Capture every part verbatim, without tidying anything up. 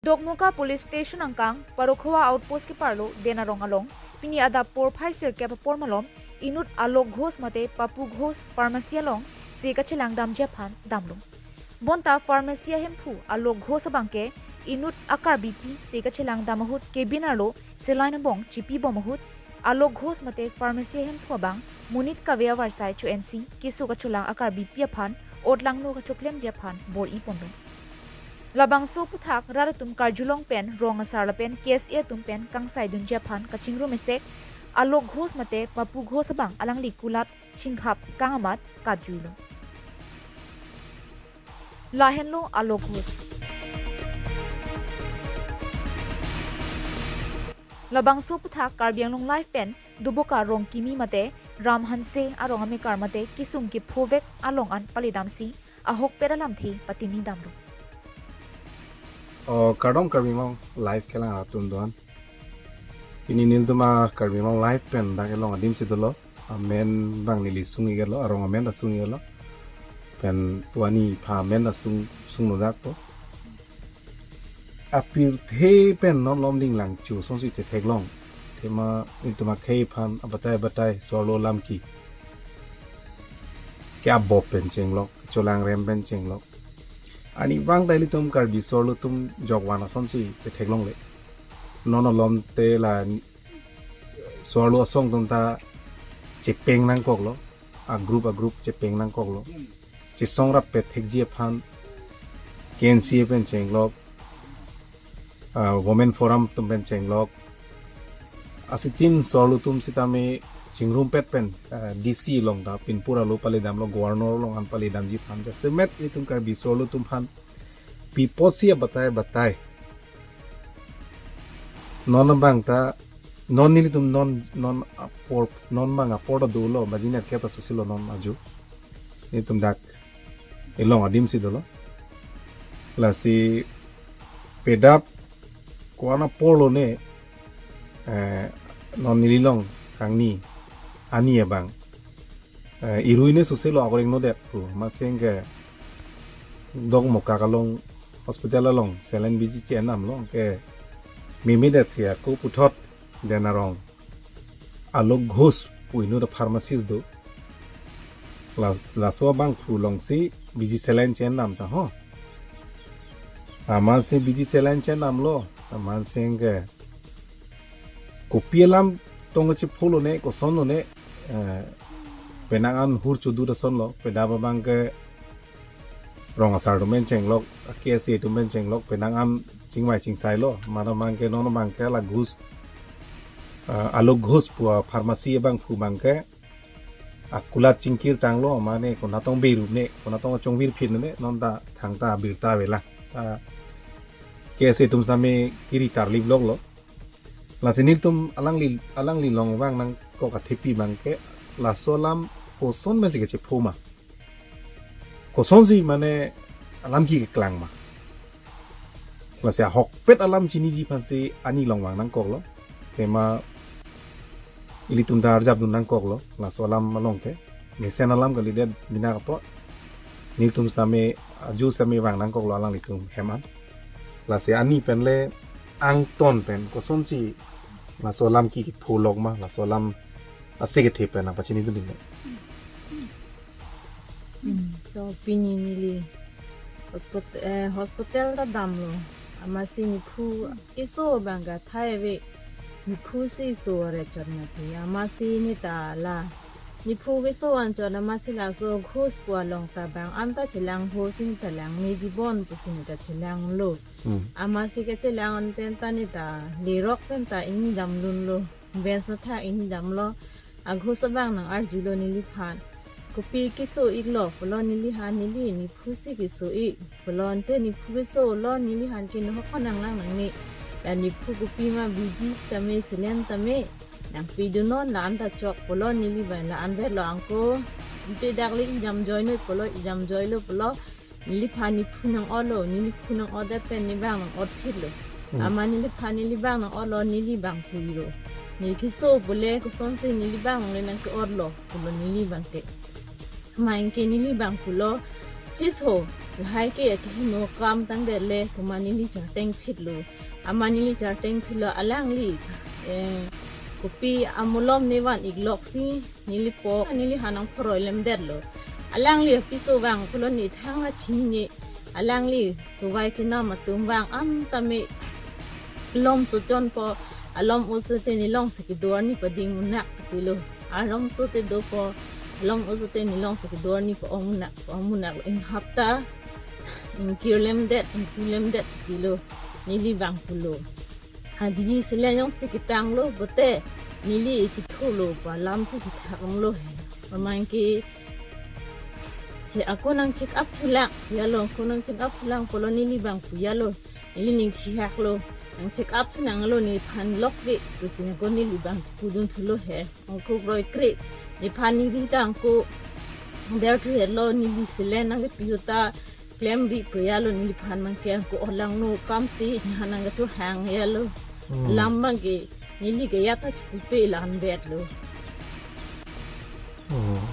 Dokmoka Police Station angkang Parokhowa Outpost keparlo Denarong along pini adap porphai sirkep apor malom inut Alok Ghosh mate Papu Ghosh pharmacy along se kachelang damji aphan damlo. Bonta pharmacy ahemphu Alok Ghosh abangke inut a-Karbipi se kachelang dam ahut cabin arlo saline abong chipibom ahut Alok Ghosh mate pharmacy ahemphu abang monit kave avarsai cho-ensi keso kacholang a-Karbipi aphan otlangno kachoklemji aphan bor-i ponlo. Labangso aputhak rat atum karjulong pen rong asar lapen K S A atum pen kangsaidunji aphan kachingrum esek Alok Ghosh mate Papu Ghosh abang alangli kulat chingkhap kang amat katjuilo. Lahenlo Alok Ghosh. Labangso aputhak Karbi Anglong Live pen Duboka Rongkimi mate Ram Hanse arong amekar mate kesung kephovek along an palidamsi ahokpet alamthe patinidamlo. O, kardom Karbi Anglong Live kelang atum doan. Pini nelitum a-Karbi Anglong Live pen dak elong adimsi dolo. Amen abang neli sung-iklo, arong amen ta sung-iklo. Pen pu ani pha amen ta sung, sungno dakpo. Apirthe pen non lom dinglang chu asonsi chetheklong. Athema nelitum akhei aphan abatai abatai so-arlo alam ke ke-abop pen chenglok, cholangrem pen chenglok. Ani vang ta ilitum Karbi so-arlo atum jokvan asonsi chetheklongle. Non malom te la so-arlo asong atum ta chepeng nangkoklo, a-group a-group chepeng nangkoklo. Chesong rappet thekji aphan K N C A pen chenglok, ah, Women Forum atum pen chenglok. Asitin so-arlo atum sitame chingrumpet pen, ah, D C along ta pinpur alo palidamlo, Governor along an palidamji aphan. Jasemet itum Karbi so-arlo atum aphan pi apotsi abatai batai. Non abang ta, non nelitum non, non apor, non abang apor ta dolo, baji nerkep ta sosilo non aju. Nelitum dak elong adimsi dolo. Lasi pedap ko-an apor lone, eh, non neli along kangni ani abang. Eh, irui ne sosilo akoreng nodet pu, amatsi ke Dokmoka along hospital along saline biji chenamlo ke meme det sia ko puthot Denarong Alok Ghosh pu inut a-pharmacist do. Las-, laso abangphu alongsi biji saline chenam ta ho. Amatsi biji saline chenamlo, amatsi ke kopi alam tong chepholone, kosonlone, eh, penang an hur chudu asonlo, pedap abang ke rong asar atum pen chenglok, K S A atum pen chenglok, penang an chingvai chingsailo, mane abang ke non abang ke la Ghosh, eh, Alok Ghosh pu a-pharmacy abangphu abang ke, akulat chingkir tanglo, mane konatong birup ne, konatong chongvir phin ne, non ta thangta birta avela. Ta K S A atum sitame kiri tarlip loklo. Lasi nelitum alangli, alangli along vang nangkok athepi abang ke, laso alam koson mesi kachepho ma. Kosonsi mane alam ke keklang ma. Lasi ahokpet alam chiniji aphansi ani along vang nangkoklo. Athema ilitum ta arjapdun nangkoklo, laso alam along ke. Mesen alam kalidet bina kapo. Nelitum sitame, aju sitame vang nangkoklo alanglitum hem an. Lasi ani pen le angton pen kosonsi laso alam ke kepho lok ma, laso alam ase kethe pen nangpachinidun ding le. Hmm, to pini neli hospit-, eh, hospital ta damlo. Amatsi nephu keso abang ke thai ave, nephu si so rechot mati. Amatsi neta la nephu keso anchot amatsi laso Ghosh pu along ta bang an ta chelangpo si neta langmeji bon pusi neta chelanglo. Hmm. Amatsi kachelang an pen ta neta lerok pen ta ingdamdunlo. Bench athak ingdamlo. A-Ghosh abang nang-arjulo neliphan. Kopi keso-iklo pulo neliphan, neli nephu si keso-ik pulo, ante nephu kesolo neliphan ke nohok ko nanglang nangne. La nephu kopi ma biji tame, saline tame nangpidunnon, la-an ta chok pulo neli abang, la-an avelo angko. Ante dak le idam joinoi pulo, idam joilo pulo. Neliphan nephu nang-otlo, neliphu nang-otdet pen neli abang nang-otphitlo. Hmm. Amat neliphan neli abang nang-otlo, neli abang puilo. Neli keso pule kosonsi neli abang le nangke-otlo pulo neli abang ke. Amat anke neli abang pulo, keso Lahai ke akehingno akam tangdet le pu ma neli charteng phitlo. Amat neli charteng phitlo, alangli, eh, kopi amolom ne van-ik lok si neli po, neli hanang phoroi lemdetlo. Alangli apiso vang pulo ne thang achinine. Alangli dovai kenam atum vang an tame lom so chonpo, alom oso te ne longsi kedo arni pading munak pilo. Alom oso te dopo, alom oso te ne longsi kedo arni pa-ong munak, pa-ong munak lo. Inghap ta ingkir lemdet, ingpu lemdet pilo, neli vang pulo. Abiji selen jongsi ketanglo pote neli kethulo pu alam si chethak-onglo he. Pamangke che ako nang check up thulang, yalo ako nang check up thulang pulo, neli vang pu yalo. Neli ning chihaklo, nang check up thunanglo, nephan lok de pusi ako neli vang chepudun thulo he. Angko kroikre, nephan neli ta angko der thu helo, neli selen nang kepi ahut ta klemri pu yalo, neliphan mangke angko olangno akam si nephan nang kachohang yalo. Hmm. Alam mangke neli ke ya ta chepupe lang bet lo. Hmm.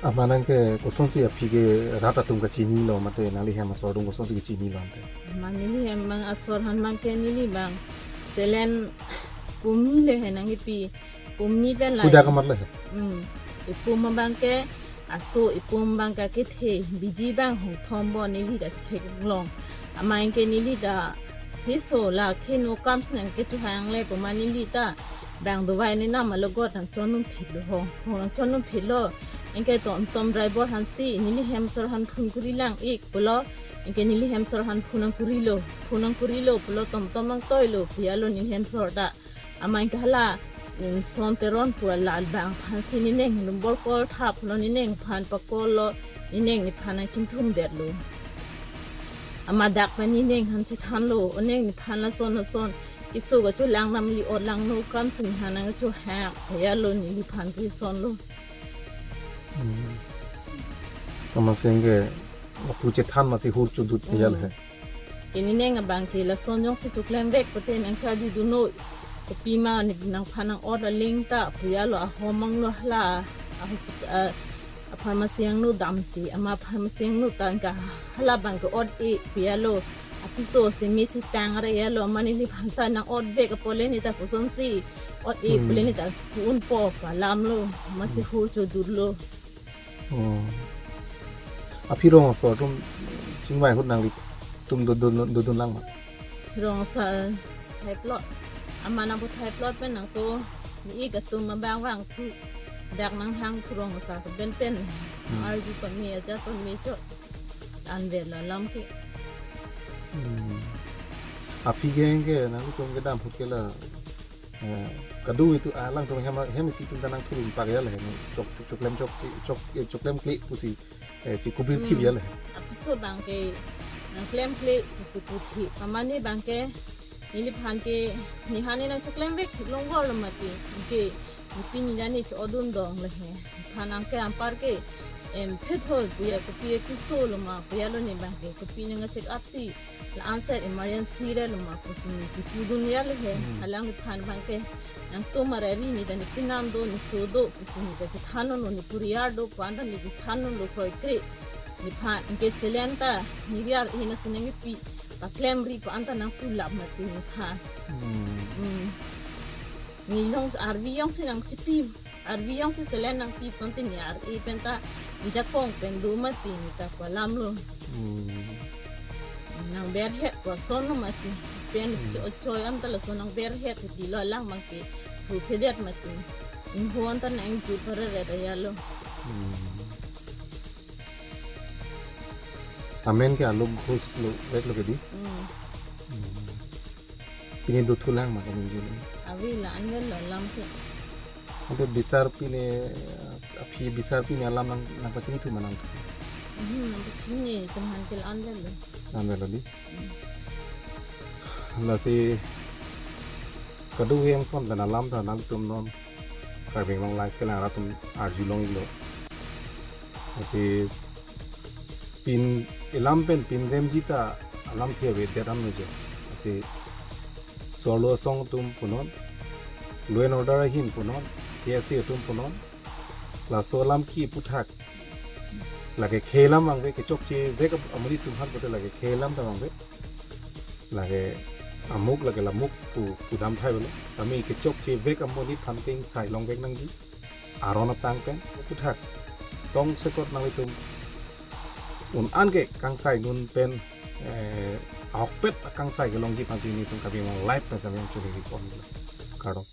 Amat nangke kosonsi aphi ke rat atum kachinilo mate nangli hem asor atum kosonsi kachinilo ante? Amat neli hem mang asor han mangke neli vang selen pumi le he nang kepi, pumi pen la. Kuda kamat le he? Hmm. Ipum abangke aso, ipum abangke kethe, biji vang hongthom bo, neli ta chetheklong. Amat ke neli ta hiso la kehingno akam si nang kechohang le pu ma neli ta vang dovai ne nam alogot nang chonnun phitlo ho. Ho nang chonnun phitlo. Anke tom tom driver hansi neli hem asor han phun kuri lang-ik pulo. Anke neli hem asor han phun nang kurilo. Phun nang kurilo pulo, tom tom nang toilo pu yalo neli hem asor ta. Amat ke hala, mm, Son Teron pu la vang aphansi neneng number call thap lo, neneng aphan pa-call lo, neneng nephan nang chingthumdetlo. Amat dak pen neneng aphan chethanlo, o neng nephan lason lason keso kacholang, namli olangno akam si nephan nang kachohang yalo, neliphan si sonlo. Hmm. Amatsi ke lapu chethan amatsi hur chodut yal he. Hmm. Ke neneng abangke lason jongsi choklemvek pote nang charjudunnon. Kopima ne nangphan nang-ot aling ta pu yalo, ahom angno hala, a hospital, a, a pharmacy angno damsi, amat pharmacy angno tangka hala abangke ot-e pu yalo. Apiso si mesi tang ra yalo, amat neliphan ta nang-otvek apot le ne ta kosonsi ot-e pu le ne ta chepu-unpo pu alam lo, amatsi hur chodutlo. Hmm. Aphi rong asor atum chingvai ahut nanglitum dodun, dodun lang ma? Rong asar thaiplot. Amat nang pu thaiplot pen nangko ni ik atum abang vangthu. Dak nanghangthu rong asar pen pen. Hmm. Arju pame, ajar pame chot. Anvet lo alam ke. Hmm. Aphi ke nangtum kedam ahut ke la, eh, kadu itu alangtum hem, hem isi atum ta nangthulun pak yal he, chok, chok, choklem chok, chok, eh, choklemkle pusi, eh, chikubir thip yal he. Apiso abangke nangklemkle pusi puthi. Pamane abangke neliphan ke, nephan ne nang choklemvek long gol lo mati. Ke, pini dani cho odun dong le he. Phan nangke anpar ke, em, phetho pu ya, kopi keso lo ma pu yalo, ne abangke kopi nang check up si la-an side emergency ra lo ma pusi ne chepudun yal he. Hmm. Alangliphan abangke nangtum arari ne ta ne pinam do, ne so do pusi ne ta chethanlo, ne puriar do pu anta ne chethanlo kroikre. Nephan ke selen ta ne viar hina si nang kepi, paklemri pu anta nangpulap mati nephan. Hmm. Hmm. Ne jong arvi jongsi nang chepi, arvi jongsi selen nangpi ton te ne ar-e pen ta ne jakong pen do mati ne ta pu alam lo. Hmm. Nang berhet pu ason lo mati. Pen cho, choi anta lason nang berhet ti lo, alang abangke susedet mati. Ingho anta nang ju parere ta yalo. Hmm. Amen ke Alok Ghosh lo, vek lo ke di? Hmm. Hmm. Pine dothulang ma kaningje ni? Ave, la-an lo alam ke. Ante bisar pine, aphi bisar pine alam nang, nangpachini thu ma nang? Hmm, nangpachini, teman ke la-an lo. La-an lo di? Hmm. Lasi kadu yang ton dan alam dan nangtum non Karbi Anglong Live kelang arat atum arjulong-iklo. Lasi pin alam pen pinremji ta alamthe avedet an nuje. Lasi so-arlo asong atum punon, law and order ahin punon, K S A atum punon, laso alam kipu thak Lake khe alam vangve, kechokche vek am-, amonit atum aphan pulote lake khe alam ta vangve. Lake amuk, lake lamuk pu, pudam thai belo. Tame kechokche vek amonit aphan ke ingsai longvek nangji. Aron atang pen, aphuthak tongsekot nanglitum un-an ke kangsai dun pen, eh, ahokpet akangsai kelongji aphansi nelitum Karbi Anglong Live pen samyang chuli pon. Kardom.